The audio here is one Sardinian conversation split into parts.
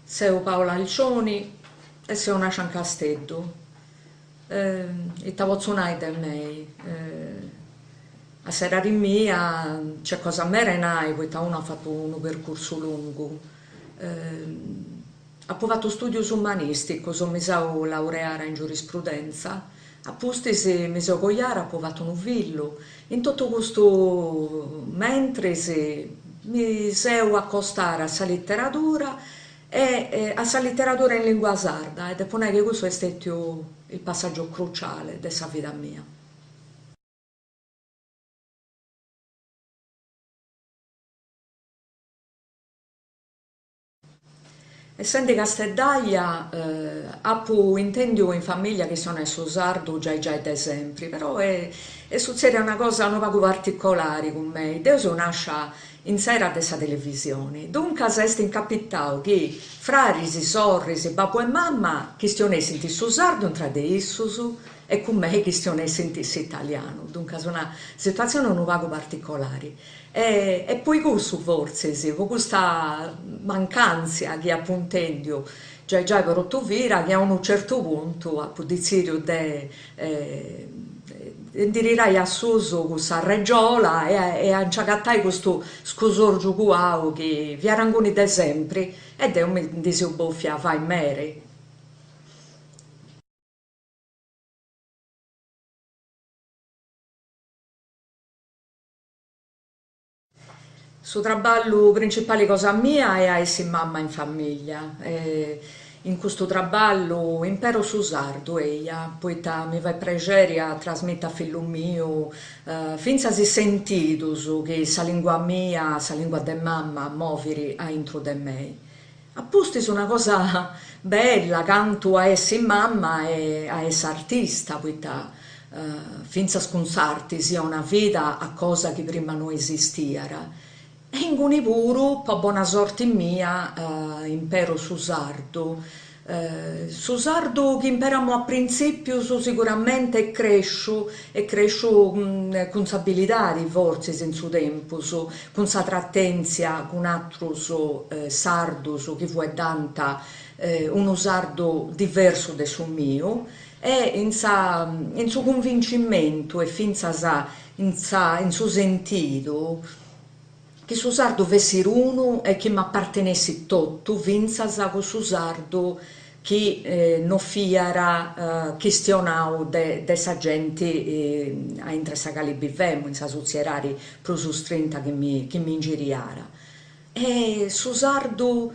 Seu Paola Alcioni e seu nascia in Casteddu. Ita potzu nai de mei? A s'edadi mia nc'est cosa meda 'e nai poita unu at fatu unu percursu longu. Apu fatu stùdius umanìsticus, mi seu laureara in giurisprudenza, a pustis mi seu coiara, apu fatu unu fillu. In totu custu mentris mi seu acostara a sa literadura e a sa literadura in lìngua sarda e depu nai chi cussu est stètiu il passaggio cruciale de sa vida mia. Essendi casteddaia apu intendiu in familia chistionai su sardu giai giai de sempri, però est sutzèdia una cosa unu pagu particolari cun mei, deu seu nascia in s'era de sa televisioni, duncas est incapitau chi fraris, sorris, babbu e mamma chistionessint su sardu intra de issus e cun mei chistionessint s'italianu, duncas una situatzioni unu pagu particolari. E po cussu fortzis, po custa mancàntzia chi apu intèndiu giai giai po totu vida, chi a unu certu puntu apu detzìdiu de ndi tirai a susu cussa arregiola e a nci agatai custu scusòrgiu cuau chi fiat inguni de sempri e deu mi ndi seu bòfia fai meri. Su traballu principali cosa mia est a essi mama in famìllia e in custu traballu impero su sardu, eja, poita mi fait prexeri a trasmiti a fillu miu fintzas is sentidus chi sa lìngua mia, sa lìngua de mama, movit a intru de mei. A pustis una cosa bella cantu a essi mama est a essi artista, poita fintzas cun s'arti si 'onat vida a cosa chi prima no esistiat. E inguni puru, po bona sorti mia, impero su sardu Su sardu chi imperamu a printzìpius siguramenti est crèsciu, est crèsciu cun s'abilidadi fortzis in su tempus, cun sa tratèntzia cun atrus sardus chi fueddant unu sardu diversu de su miu e in sa in su cunvincimentu e fintzas in sa in su sentidu Chi su sardu fessit unu e chi m'apartenessit totu, fintzas cussu sardu chi no fiat chistionau de sa genti a intre sa cali bivemu, in sa sotziedadi prus strinta chi mi chi m'ingiriàt. E su sardu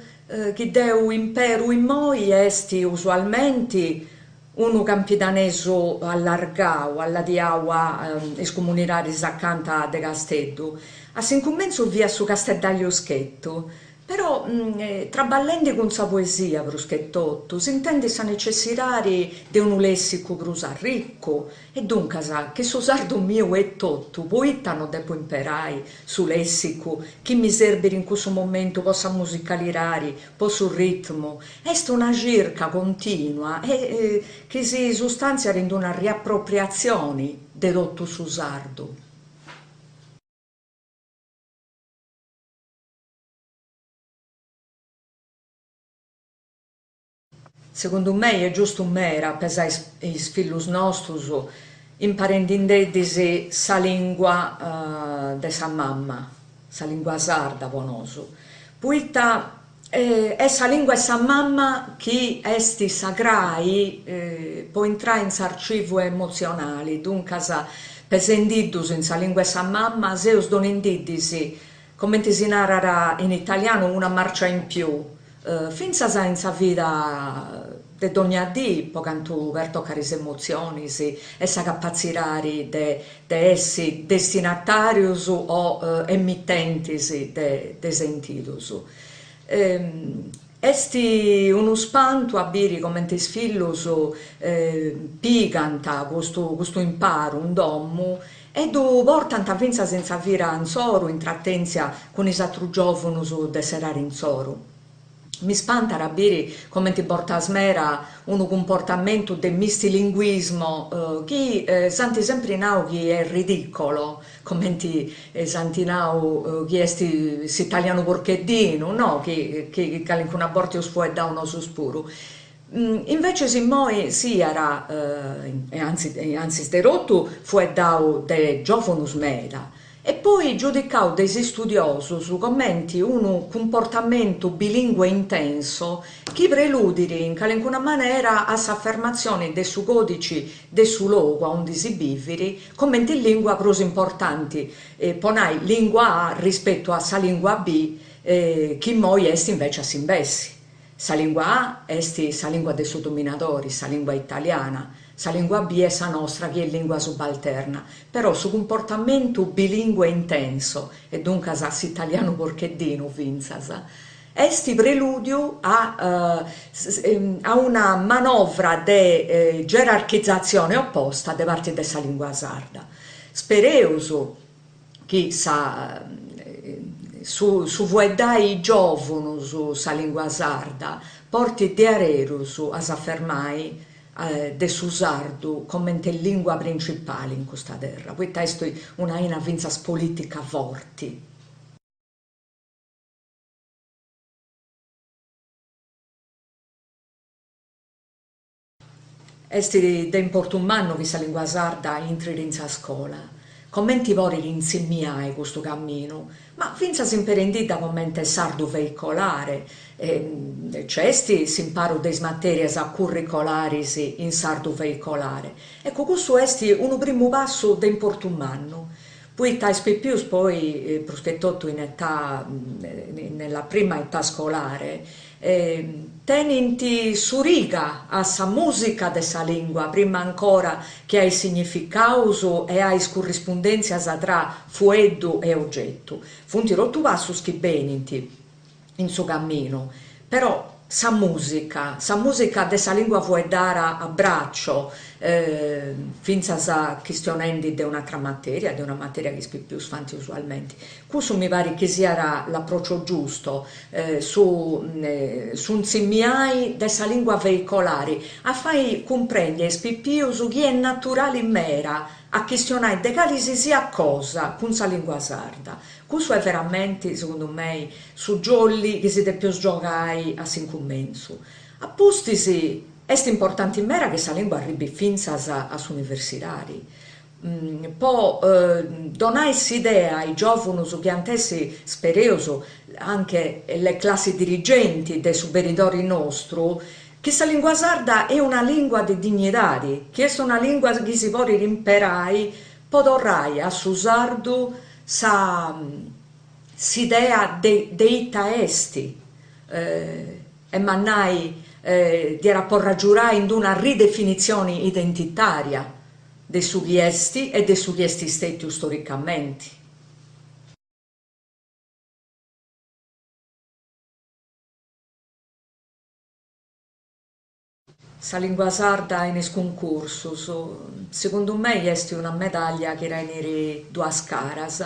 chi deu imperu immoi est usualmenti Unu campidanesu allargau, alladiau a is comunidadis acanta de Casteddu. A s'incumentzu fiat su casteddaju schetu, però traballendi cun sa poesia prus che totu, s'intendit sa necessidadi de unu lèssicu prus arricu e duncas chi su sardu miu etotu poita no depu imperai su lèssicu chi mi serbit in cussu momentu po sa musicalidadi, po su ritmu, est una circa continua e chi si sustàntziat in una riapropriatzioni de totu su sardu. Segundu mei est giustu meda a pesai is fillus nostus imparendindeddis sa lìngua de sa mama, sa lìngua sarda po nosu, poita est sa lìngua 'e sa mama chi est sa crai po intrai in s'arcivu emotzionali, duncas pesendiddus in sa lìngua 'e sa mama seus donendiddis, comenti si narat in italianu, una marcia in più, fintzas in sa vida de dònnia dì po cantu pertocat is emotzionis e sa capatzidadi de de essi destinatàrius o emitentis de sentidus. Est unu spantu a biri comente is fillus pigant custu custu imparu in domu e ddu portant fintzas in sa vida insoru, in tratèntzia cun is atrus giòvunus de s'edadi insoru. Mi spantat a biri comenti bortas meda unu cumportamentu de mistilinguismo chi s'ant sempri nau chi est ridicolo, comenti s'ant nau chi est s'italianu porcheddinu, no, chi chi calincuna borta eus fueddau nosus puru. Inveces immoi siat, e antzis de totu fueddau de giòvunus meda, E poi giudicau de is istudiosus comenti unu cumportamentu bilingue intenso chi preludit in calincuna manera a s'afermatzioni de su còdici de su logu aundi si bivit comenti lìngua prus importanti, po nai lìngua A rispetu a sa lìngua B chi immoi est invecias s'imbessi. Sa lìngua A est sa lìngua de su dominadori, sa lìngua italiana, sa lìngua B est sa nostra chi est lìngua subalterna, però su cumportamentu bilingue intenso, e duncas s'italianu porcheddinu fintzas, est prelùdiu a a una manovra de gerarchizatzione oposta de parti de sa lìngua sarda. Spereus chi sa su su fueddai is giòvunus sa lìngua sarda portit diarerus a s'afermai de su sardu comente lìngua principali in custa terra, poita est una aina fintzas polìtica forti. Est de importu mannu chi sa lìngua sarda intrit in sa scola. Comenti podit intzimiai custu caminu? Ma fintzas imperendidda comente sardu veicolare, nc'est s'imparu de is matèrias curricolaris in sardu veicolare. Eccu, custu est unu primu passu de importu mannu, poita is pipius poi, prus che totu in età, nella prima età scolare, Tenint s'origa a sa mùsica de sa lìngua prima ancora chi a is significaus e a is currispundèntzias tra fueddu e ogetu. Funt totu passus chi benint in su caminu, però sa mùsica, sa mùsica de sa lìngua fueddara a braccio, fintzas chistionendi de un'atra matèria, de una matèria chi is pipius faint usualmenti, Cussu mi parit chi siat l'approccio giusto, su su intzimiai de sa lingua veicolari, a fai cumprendi a is pipius chi est naturali mera a chistionai de cali si siat cosa cun sa lingua sarda. Cussu est veramenti, segundu mei, su jolly chi si depeus giogai a s'incumentzu. A pustis est importanti mera chi sa lingua arribit fintzas a s'universidadi, Po donai s'idea a is giòvunus chi ant essi, spereus, anche le classi dirigenti de su benidori nostru, chi sa lìngua sarda est una lìngua de dignidadi, chi est una lìngua chi si podit imperai po torrai a su sardu sa s'idea de de ita est, emu a nai, dd'iat a porri agiurai in d'una ridefinitzioni identitària de su chi est e de su chi est stètiu storicamenti. Sa lìngua sarda in is cuncursus, segundu mei est una medàllia chi tenit duas caras.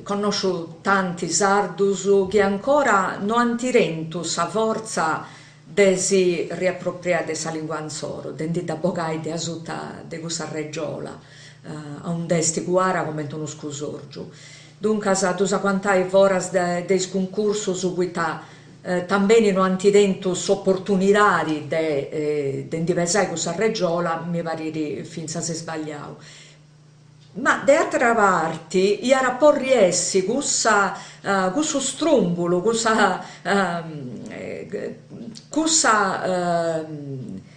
Connòsciu tanti sardus chi ancora no ant tentu sa fortza de si riapropriai de sa lingua insoru, de ndi dda bogai de asuta de cussa arregiola aund'est cuara comente unu scusorgiu. Duncas ddus aguantai foras de is cuncursus poita tambeni no ant tentu s'oportunidadi de de ndi pesai cussa arregiola mi parit fintzas sbagliau. Ma de àtera parti iat a porri essi cussa cussu strùmbulu, cussa cussa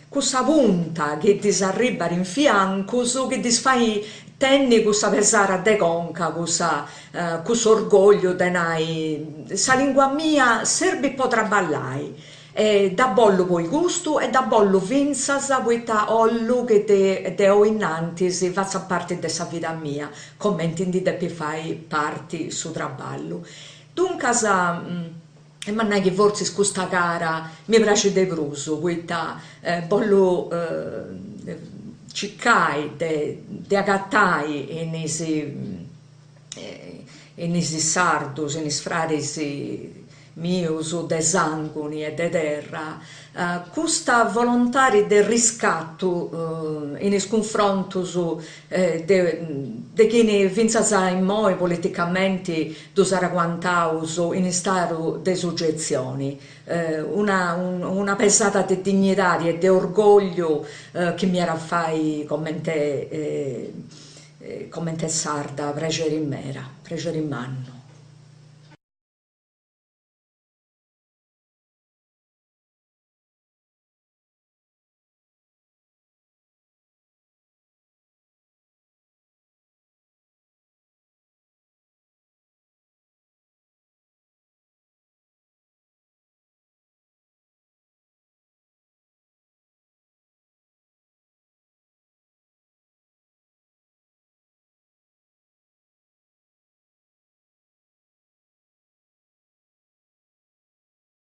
cussa punta chi ddis arribat in fiancus, chi ddis fait tenni cussa pesara de conca, cussa cussu orgògliu de nai, sa lìngua mia serbit po traballai E dda bollu po custu e dda bollu fintzas poita 'ollu chi de de oi innantis fatzat parti de sa vida mia, comenti ndi depit fai parti su traballu. Duncas, emu a nai chi fortzis custa cara mi praxit de prus, poita bollu circai de de agatai in is in is sardus, in is fradis. mius de sànguni e de terra, custa volontadi de riscatu in is cunfrontus de chini fintzas a immoi politicamenti ddus at aguantaus in istadu de sugetzioni, una una pesada de dignidadi e de orgogliu chi m'iat a fai comente comente sarda prexeri meda, prexeri mannu.